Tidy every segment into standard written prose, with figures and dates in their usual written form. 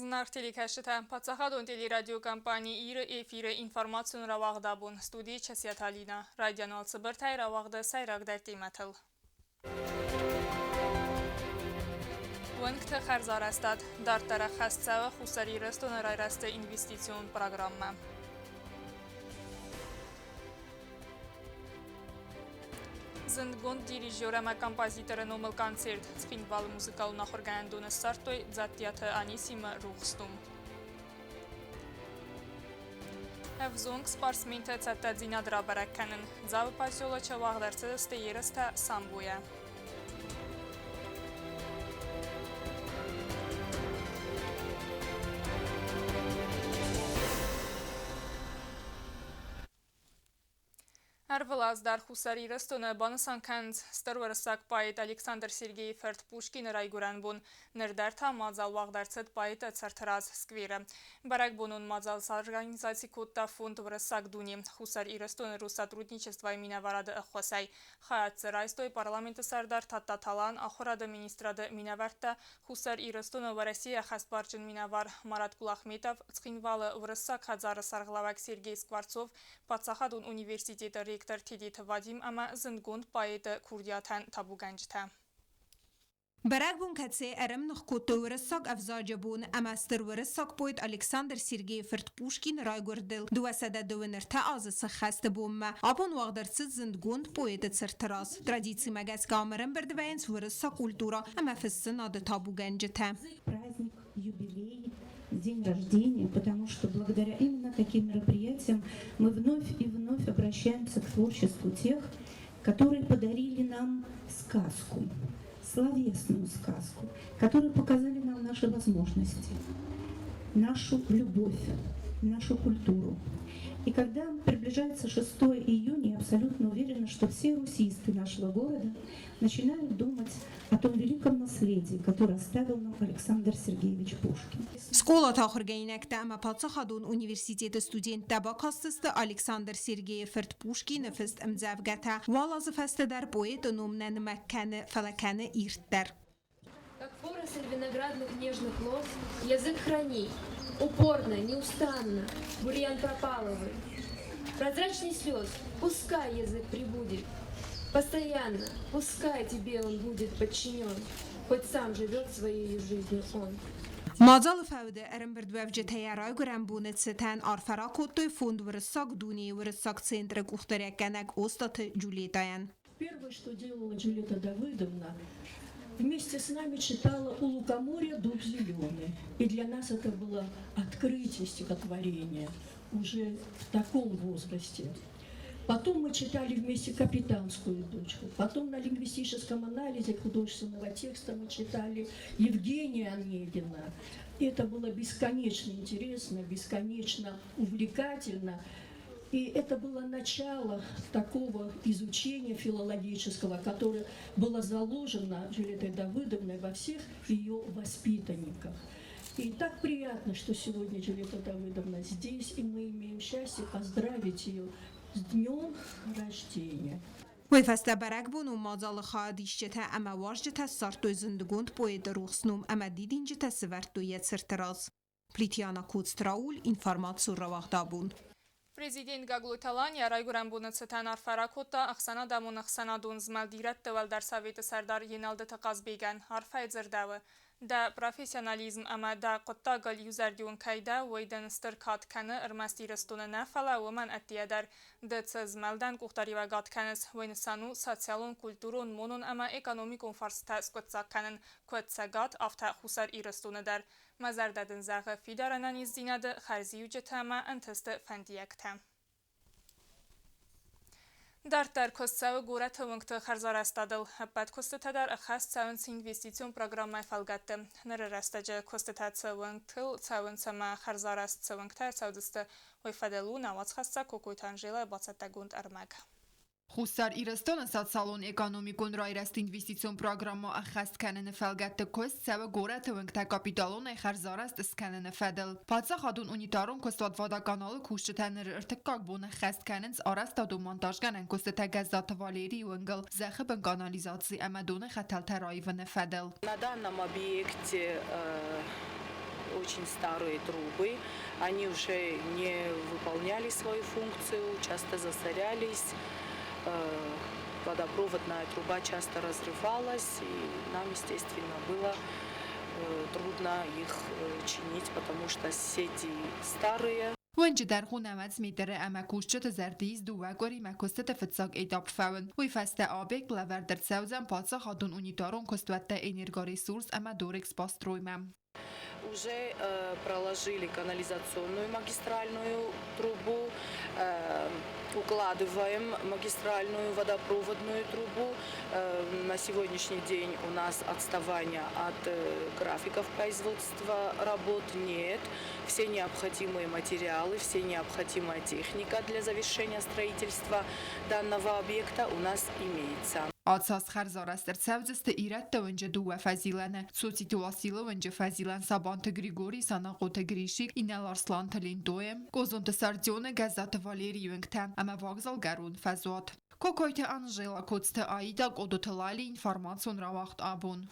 Зынаргъ телекӕсджытӕ, паддзахадон телерадиокомпани Иры эфиры информацион рауагъд абон студийы Часиаты Алинӕ. Райдиан уал цыбыртӕй рауагъды сӕйрагдӕр темӕтыл. Уӕнгты хӕрзарӕзтад дарддӕр ӕххӕст цӕуы Хуссар Ирыстоны райрӕзты инвестицион программӕ. Зындгонд дирижер ӕмӕ композиторы номыл концерт Цхинвалы музыкалон ахуыргӕнӕндоны ссардтой Дзаттиаты Анисимы рухс ном. Ӕвзонг спортсментӕ цӕттӕдзинад рабӕрӕг кӕнын. Дзауы поселочы уагъд ӕрцыдысты ерыстӕ самбойӕ. Ӕрвылаз дӕр Хуссар Ирыстоны банысан кӕнынц стыр уырыссаг поэт Александр Сергейы фырт Пушкины райгуырӕн бон. Ныр дӕр та мадзал уагъд ӕрцыд поэты цырты раз скверы. Бӕрӕгбонон мадзал сорганизаци кодта фонд Уырыссаг дуне Хуссар Ирыстоны Россотрудничествойы минӕварады ӕххуысӕй. Хайад дзы райстой парламенты сӕрдар Тадтаты Алан, ахуырады министрады минӕвӕрттӕ, Хуссар Ирыстоны Уӕрӕсейы ӕххӕстбарджын минӕвар Марат Кулахметов, Цхинвалы Уырыссаг хӕдзары сӕргълӕууӕг Сергей Скворцов, Паддзахадон университеты ректор Тедеты Вадим ӕмӕ зындгонд поэты курдиатӕн табугӕнджытӕ. Бӕрӕгбон кӕцыйы ӕрӕмных кодтой уырыссаг ӕвзаджы бон ӕмӕ стыр уырыссаг поэт Александр Сергейы фырт Пушкины райгуырдыл 223 азы сыххӕсты бонмӕ абон уагъд ӕрцыд зындгонд поэты цырты раз. Традицимӕ гӕсгӕ ам ӕрӕмбырд вӕййынц уырыссаг культурӕ ӕмӕ фыссынады табугӕнджытӕ. Праздник, юбилей, день рождения, потому что благодаря именно таким мероприятиям мы вновь и вновь обращаемся к творчеству тех, которые подарили нам сказку, словесную сказку, которые показали нам наши возможности, нашу любовь, нашу культуру. И когда приближается 6 июня, я абсолютно уверена, что все русисты нашего города начинают думать о том великом наследии, которое оставил нам Александр Сергеевич Пушкин. Скъолаты ахуыргӕнинӕгтӕ ӕмӕ паддзахадон университеты студенттӕ бакастысты Александр Сергейы фырт Пушкины фыст ӕмдзӕвгӕтӕ. Уал азы фӕстӕ дӕр поэты ном нӕ нымӕг кӕны, фӕлӕ кӕны ирддӕр. Как поросль виноградных нежных лоз, язык храни, упорно, неустанно, бурьян пропалывай. Прозрачней слез, пускай язык прибудет, Постоянно, пускай тебе он будет подчинен, Хоть сам живет своей жизнью он. Мадзалы фӕуды ӕрӕмбырдуӕвджытӕ йӕ райгуырӕн боны цытӕн арфӕ ракодтой фонд Уырыссаг дунейы уырыссаг центры къухдариуӕггӕнӕг Остъаты Джульеттӕйӕн. Первое, что делала Джульетта Давыдовна, вместе с нами читала «У лукоморья дуб зеленый». И для нас это было открытие стихотворения уже в таком возрасте. Потом мы читали вместе «Капитанскую дочку». Потом на лингвистическом анализе художественного текста мы читали Евгения Онегина. И это было бесконечно интересно, бесконечно увлекательно. И это было начало такого изучения филологического, которое было заложено Джульеттой Давыдовной во всех ее воспитанниках. И так приятно, что сегодня Джульетта Давыдовна здесь, и мы имеем счастье поздравить ее с днем рождения. Уый фӕстӕ бӕрӕгбонон мадзалы хайадисджытӕ ӕмӕ уазджытӕ ссардтой зындгонд поэты рухс ном ӕмӕ дидинджытӕ сывӕрдтой йӕ цырты раз. Плитьяна Коцт-Рауль, информацион рауагъдабон. Президент Гаглойты Алан йӕ райгуырӕн боны цытӕн арфӕ ракодта ӕхсӕнадӕмон ӕхсӕнадон змӕлд Ирӕтты уӕлдӕр советы сӕрдар Еналдыты Хъазбегӕн. Арфӕйы дзырдӕуы, Дӕ профессионализм ӕмӕ дӕ хъуыддагыл иузӕрдион кӕй дӕ, уый дын стыр кад кӕны ӕрмӕст Ирыстоны нӕ, фӕлӕ уымӕн ӕддейӕ дӕр. Ды цы змӕлдӕн къухдариуӕгад кӕныс, уый нысан у социалон, культурон, монон ӕмӕ экономикон фарстытӕ скъуыддзаг кӕнын, куыд Цӕгат, афтӕ Хуссар Ирыстоны дӕр. Мӕ зӕрдӕ дын зӕгъы фидар ӕнӕниздзинады, хӕрзиуджытӕ ӕмӕ ӕнтысты фӕндиӕгтӕ. Дарддӕр куыст цӕуы горӕты уынгты хӕрзарӕзтадыл. Ӕппӕт куыстытӕ дӕр ӕххӕст цӕуынц инвестицион программӕйы фӕлгӕтты. Ныры рӕстӕджы куыстытӕ цы уынгтыл цӕуынц ӕмӕ хӕрзарӕзт цы уынгтӕ ӕрцӕудзысты, уый фӕдыл у нӕ уацхӕссӕг Кокойты Анжелӕйы бацӕттӕгонд ӕрмӕг. Хуссар Ирыстоны социалон-экономикон райрӕзты инвестицион программӕ ӕххӕст кӕныны фӕлгӕтты куыст цӕуы горӕты уынгтӕ капиталонӕй хӕрзарӕзт скӕныны фӕдыл. Паддзахадон унитарон куыстуат Водоканал-ы кусджытӕ ныр ӕртыккаг бон ӕххӕст кӕнынц арӕзтадон-монтажгӕнӕн куыстытӕ Гӕззаты Валерийы уынгыл зӕххы бын канализаци ӕмӕ доны хӕтӕлтӕ раивыны фӕдыл. На данном объекте. очень старые трубы, они уже не выполняли свою функцию, часто засорялись, водопроводная труба часто разрывалась, и нам, естественно, было трудно их чинить, потому что сети старые. Уынджы дӕргъ у 90 метры ӕмӕ кусджыты зӕрды ис 2 къуыримӕ куыстыты фыццаг этап фӕуын. Уый фӕстӕ объект лӕвӕрд ӕрцӕудзӕн паддзахадон унитарон куыстуӕттӕ «Энергоресурс» ӕмӕ «Дорэкспострой»-мӕ. Уже проложили канализационную магистральную трубу, укладываем магистральную водопроводную трубу. На сегодняшний день у нас отставания от графиков производства работ нет. Все необходимые материалы, все необходимая техника для завершения строительства данного объекта у нас имеется. Ацы аз хӕрзарӕзт ӕрцӕудзысты Ирӕтты уынджы дыууӕ фӕзилӕны: Цоциты Уасилы уынджы фӕзилӕн Сабанты Григорий, Санахъоты Гришик, инӕлар Сланты Лентойы, Къозонты Сардионы, Гӕззаты Валерийы уынгтӕ ӕмӕ вокзалгӕрон фӕзуат. Кокойты Анжела, Коцты Аида, Къодоты Лали, информацион рауагъд «Абон».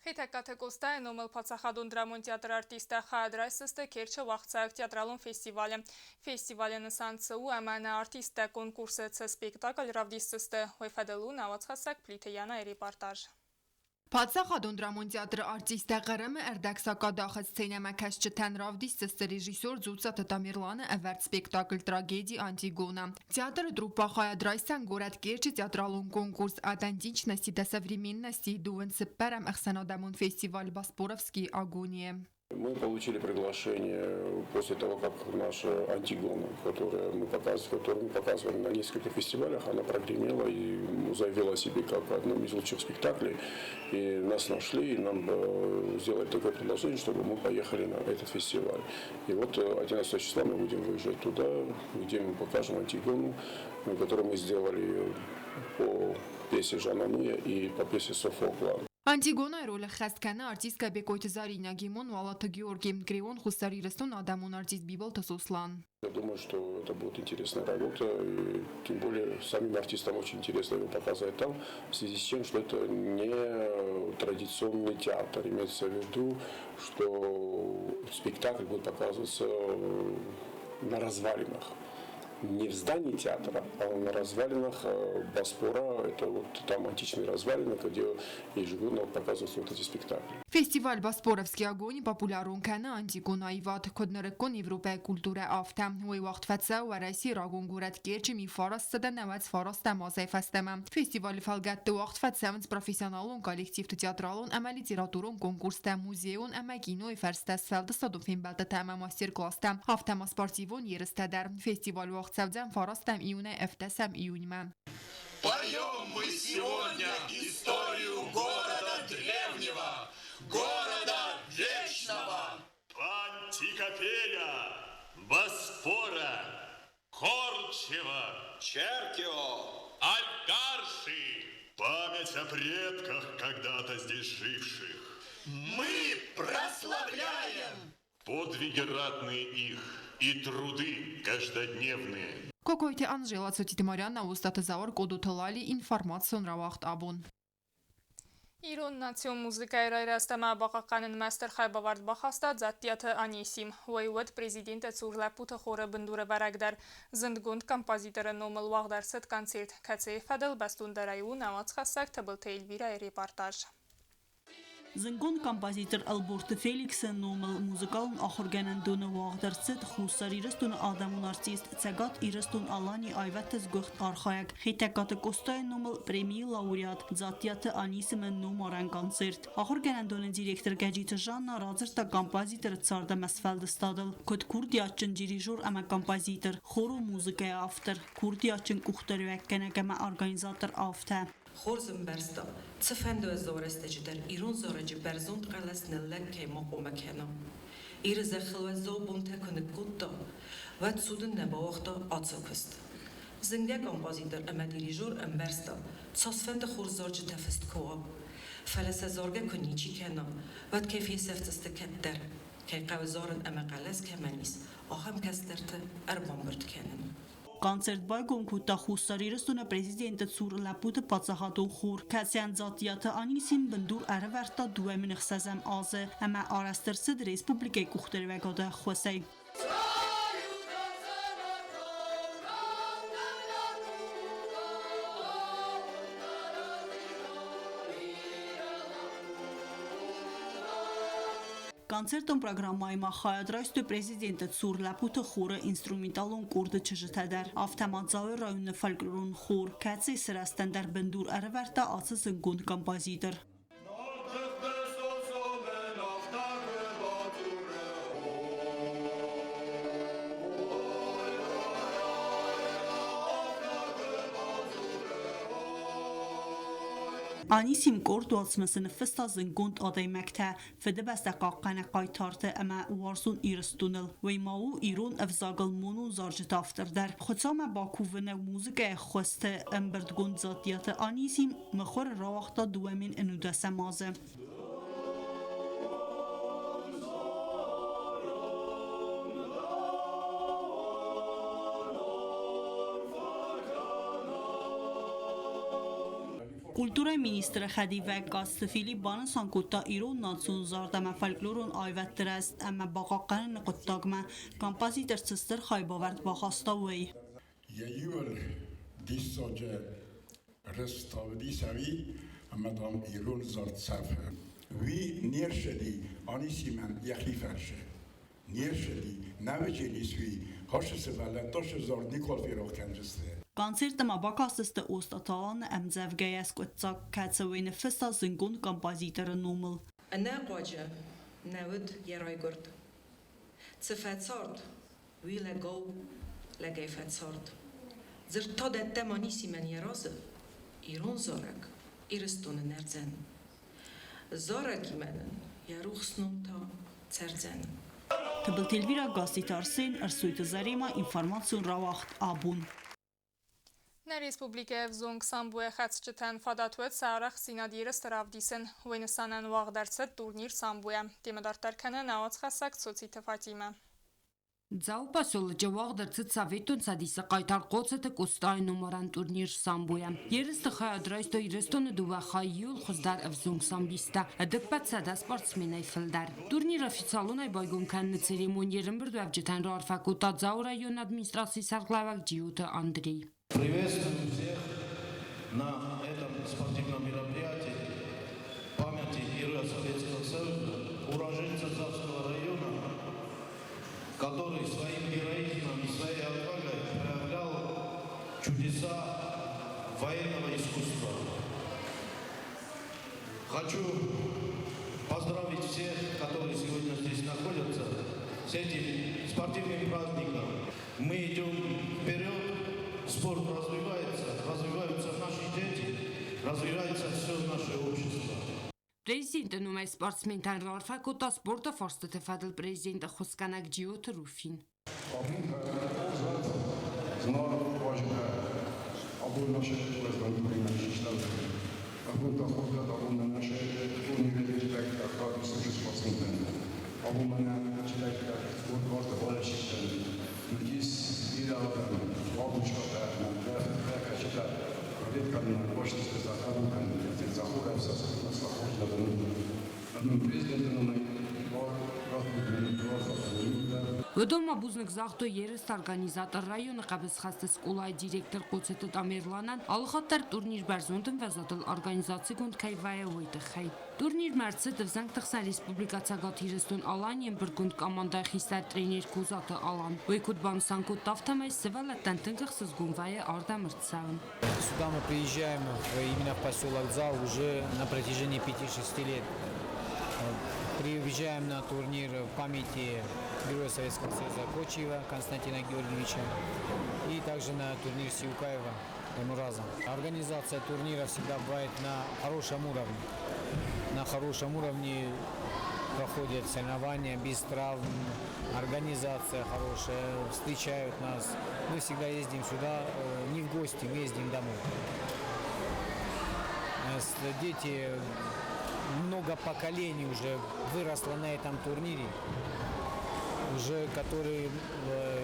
Хетӕгкаты Къостайы номыл паддзахадон драмон театры артисттӕ хайад райсдзысты Керчы уагъдцӕуӕг театралон фестивалы. Фестивалы нысан цы у ӕмӕ нӕ артисттӕ конкурсы цы спектакль равдисдзысты, уый фӕдыл у нӕ уацхӕссӕг Плиты Янайы репортаж. Паддзахадон драмон театры артисттӕ Хъырымы ӕрдӕгсакъадахы сценӕмӕкӕсджытӕн равдисдзысты режиссер Дзуццаты Тамерланы ӕвӕрд спектакль трагеди «Антигона». Театры труппа хайад райсдзӕн горӕт Керчы театралон конкурс «От античности до современности» 24-ӕм ӕхсӕнадӕмон фестиваль «Боспоровские агонии». Мы получили приглашение после того, как наша Антигона, которую мы показывали на нескольких фестивалях, она прогремела и заявила о себе как одном из лучших спектаклей. И нас нашли, и нам сделали такое предложение, чтобы мы поехали на этот фестиваль. И вот 11 числа мы будем выезжать туда, где мы покажем Антигону, которую мы сделали по пьесе Жана Ануя и по пьесе Софокла. Антигонайы роль ӕххӕст кӕны артисткӕ Бекъойты Заринӕ, Гемон Уалыты Георги, Креон Хуссар Ирыстоны адӕмон артист Бибылты Сослан. Я думаю, что это будет интересная работа, и тем более самим артистам очень интересно его показать там, в связи с тем, что это не традиционный театр. Имеется в виду, что спектакль будет показываться на развалинах. Не в здании театра, а на развалинах Боспора. Это вот там античные развалины, где ежегодно показываются вот эти спектакли. Фестиваль «Боспоровский огонь» популярон кӕны антикон аивад, куыд нырыккон Европӕйы культурӕ, афтӕ. Уый уагъд фӕцӕуы Уӕрӕсейы рагон горӕт Керчы 1999 азӕй фӕстӕмӕ. Фестивалы фӕлгӕтты уагъд фӕцӕуынц профессионалон коллективты театралон ӕмӕ литературон конкурстӕ, музейон ӕмӕ кинойы фӕрстӕ, сфӕлдыстадон фембӕлдтытӕ ӕмӕ мастер-класстӕ, афтӕ ма спортивон ерыстӕ дӕр. Фестиваль уагъд цӕудзӕн 9 июнӕй 17 июньмӕ. Поем мы сегодня историю города древнего, города вечного. Пантикопея, Боспора, Корчева, Черкио, Алькарши. Память о предках, когда-то здесь живших. Мы прославляем подвиги ратные их и труды каждодневные. Кокойты Анжела, Цоциты Марианна, Остаты Зауыр, Къодоты Лали, информацион рауагъд «Абон». Ирон национ музыкӕйы райрӕзт ӕмӕ бахъахъхъӕнынмӕ стыр хайбавӕрд бахаста Дзаттиаты Анисим. Уый уыд президенты цур лӕппуты хоры бындурӕвӕрӕг дӕр. Зындгонд композиторы номыл уагъд ӕрцыд концерт, кӕцыйы фӕдыл бӕстондӕрӕй у нӕ уацхӕссӕг Тыбылты Эльвирӕйы репортаж. Зындгонд композитор Ӕлборты Феликсы номыл музыкалон ахуыргӕнӕндоны уагъд ӕрцыд Хуссар Ирыстоны адӕмон артист, Цӕгат Ирыстон-Аланийы аивӕдты сгуыхт архайӕг, Хетӕгкаты Къостайы номыл премийы лауреат Дзаттиаты Анисимы номарӕн концерт. Ахуыргӕнӕндоны директор Гӕджиты Жанна радзырдта композиторы цард ӕмӕ сфӕлдыстадыл, куыд курдиатджын дирижер ӕмӕ композитор, хорон музыкӕйы автор, курдиатджын къухдариуӕггӕнӕг ӕмӕ организатор, афтӕ. Хорз ӕмбӕрста, цыфӕнды уӕззау рӕстӕджы дӕр ирон зарӕджы бӕрзонд хъӕлӕс ныллӕг кӕй ма хъуамӕ кӕна. Иры зӕххыл уӕззау бонтӕ куы ныккодта, уӕд цудын нӕ бауагъта ацы куыст. Зынгӕ композитор ӕмӕ дирижер ӕмбӕрста, цасфӕнды хорз зарджытӕ фыст куы уа, фӕлӕ сӕ заргӕ куы ничи кӕна, уӕд кӕй фесӕфдзысты кӕддӕр, кӕй хъӕуы зарын ӕмӕ хъӕлӕс кӕмӕн ис, ахӕм кӕстӕрты ӕрбамбырд кӕнын. Концерт байгом кодта Хуссар Ирыстоны президенты цур лӕппуты паддзахадон хор, кӕцыйӕн Дзаттиаты Анисим бындур ӕрӕвӕрдта 2006-ӕм азы ӕмӕ арӕзт ӕрцыд республикӕйы къухдариуӕгады ӕххуысӕй. Концертон программӕйы ма хайад райстой президенты цур лӕппуты хоры инструменталон къорды чызджытӕ дӕр. Афтӕ ма Дзауы районы фольклорон хор, кӕцыйы сырӕзтӕн дӕр бындур ӕрӕвӕрдта ацы зындгонд композитор. Анисим къорд уацмысы ныффыста зындгонд адӕймӕгтӕ, Фыдыбӕстӕ хъахъхъӕнӕг хъайтарты ӕмӕ уарзон Ирыстоныл. Уый ма у ирон ӕвзагыл монон зарджыты автор дӕр. Хуыцаумӕ бакувыны музыкӕйы хуызты ӕмбырдгонд Дзаттиаты Анисим мыхуыр рауагъта 2011 азы. Культурӕйы министры хӕдивӕг Къацты Филипп банысан кодта ирон национ зард ӕмӕ фольклорон аивӕдты рӕзт ӕмӕ бахъахъхъӕныны хъуыддагмӕ композитор цы стыр хайбавӕрд бахаста, уый. Йӕ иуыл диссаджы рӕзт ӕви ӕмӕ, дам, ирон зард сӕфы. Уый не рцыди Анисимӕн йӕхи фӕрсы. Не рцыди, нӕ уыдженис уый, хӕссы сывӕллӕттӕ зард никуал ферох кӕндзысты. Концерты ма бакастысты Остъаты ӕмдзӕвгӕйӕ скъуыддзаг, кӕцы уый ныффыста зындгонд композиторы номыл. Ӕнӕхъуаджы нӕ уыд йӕ райгуырд. Цы фӕцард, уый лӕгау лӕгӕй фӕцард. Дзырдта дӕттӕм Анисимӕн йӕ разы, ирон зарӕг Ирыстоны нӕрдзӕн. Зарӕгимӕ нын йӕ рухс ном та цӕрдзӕн. Тыбылты Эльвира, Гасситы Арсен, Ӕрсойты Заремӕ, информацион рауагъд «Абон». Нӕ республикӕйы ӕвзонг самбойӕ хӕцджытӕн фадат уӕд сӕ арӕхстдзинад ерысты равдисын. Уый нысанӕн уагъд ӕрцыд турнир самбойӕ. Темӕ дарддӕр кӕны нӕ уацхӕссӕг Цоциты Фатимӕ. Дзауы поселочы уагъд ӕрцыд Советон Цӕдисы хъайтар Хъоцыты Къостайы номарӕн турнир самбойӕ. Ерысты хайад райстой Ирыстоны дыууӕ хайы иуыл хуыздӕр ӕвзонг самбисттӕ, ӕдӕппӕт 100 спортсменӕй фылдӕр. Турнир официалонӕй байгом кӕныны церемонийы ӕрӕмбырдуӕвджытӕн раарфӕ кодта Дзауы районы администрацийы сӕргълӕууӕг Джиоты Андрей. Приветствую всех на этом спортивном мероприятии памяти Героя Советского Союза, уроженца Дзавского района, который своим героизмом и своей отвагой проявлял чудеса военного искусства. Хочу поздравить всех, которые сегодня здесь находятся, с этим спортивным праздником. Мы идем вперед, спорт развивается, развиваются наши дети, развивается все наше общество. Президенты номӕй спортсментӕн раарфӕ кодта спорты фарстыты фӕдыл президенты ӕххуысгӕнӕг Джиоты Руфин. Абон зынаргъ уазджытӕ, абон нӕ уӕздан турнирмӕ систам. Абон та хорзӕт, абон нӕ турниры чилӕгтӕ спортсментӕн. Абон мӕнӕ чилӕгтӕ спорт балӕситтӕн. Уыдис бирӕ адӕм, бабушкатӕ, кӕчытӕ, редкӕнын, закъабул кӕнын, захор президенты номӕй Уыдон ма бузныг загътой ерысты организатор районы хъӕбысхӕсты скъолайы директор Хъоцыты Тамерланӕн, алыхатт дӕр турнир бӕрзонд ӕмвӕзадыл организацигонд кӕй вӕййы, уый тыххӕй. Турнирмӕ ӕрцыд ӕвзӕнгты хсӕн Республикӕ Цӕгат Ирыстон-Аланийы ӕмбырдгонд командӕйы хистӕр тренер Козаты Алан. Уый куыд банысан кодта, афтӕмӕй сывӕллӕттӕн тынг ӕхсызгон вӕййы ардӕм ӕрцӕуын. Сюда мы приезжаем именно в поселок Дзау уже на протяжении 5-6 лет. Приезжаем на турнир памяти Героя Советского Союза Кочиева Константина Георгиевича и также на турнир Сиукаева Таймураза. Организация турнира всегда бывает на хорошем уровне. На хорошем уровне проходят соревнования без травм, организация хорошая, встречают нас. Мы всегда ездим сюда не в гости, мы ездим домой. Дети, много поколений уже выросло на этом турнире. Уже которые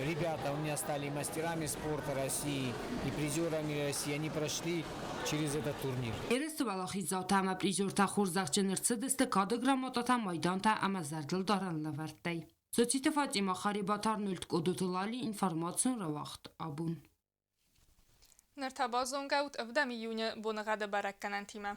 ребята у меня стали мастерами спорта России и призерами России, они прошли через этот турнир. Ерысты уӕлахиздзаутӕ ӕмӕ призертӕ хорзӕхджын ӕрцыдысты Кады грамотатӕ, майдантӕ ӕмӕ зӕрдылдарӕн лӕвӕрттӕй. Цоциты Фатимӕ, Харебаты Арнольд, Къодоты Лали, информацион рауагъд абон. Ныр та базонгӕ ут 7 июны боныгъӕды бӕрӕггӕнӕнтимӕ.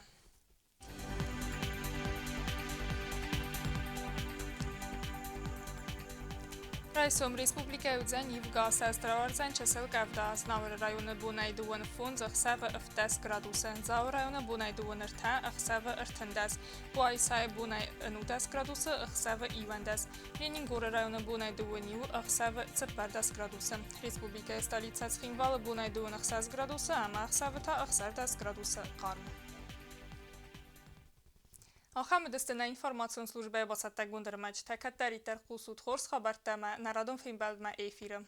Райсом республикӕйы уыдзӕн ивгӕ асӕст, рауардзӕн чысыл къӕвда. Знауыры районы бонӕй 25, ӕхсӕвы 17 градусы. Дзауы районы бонӕй 23, ӕхсӕвы 13. Къуайсайы бонӕй 19 градусы, ӕхсӕвы 11. Ленингоры районы бонӕй 21, ӕхсӕвы 14 градусы. Республикӕйы столицӕ Цхинвалы бонӕй 26 градусы ӕмӕ ӕхсӕвы та 16 градусы хъарм. Ахӕм уыдысты нӕ информацион службӕйы бацӕттӕгонд ӕрмӕджытӕ. Кӕддӕриддӕр хъусут хорз хабӕрттӕ ӕмӕ нӕ радон фембӕлдмӕ эфиры.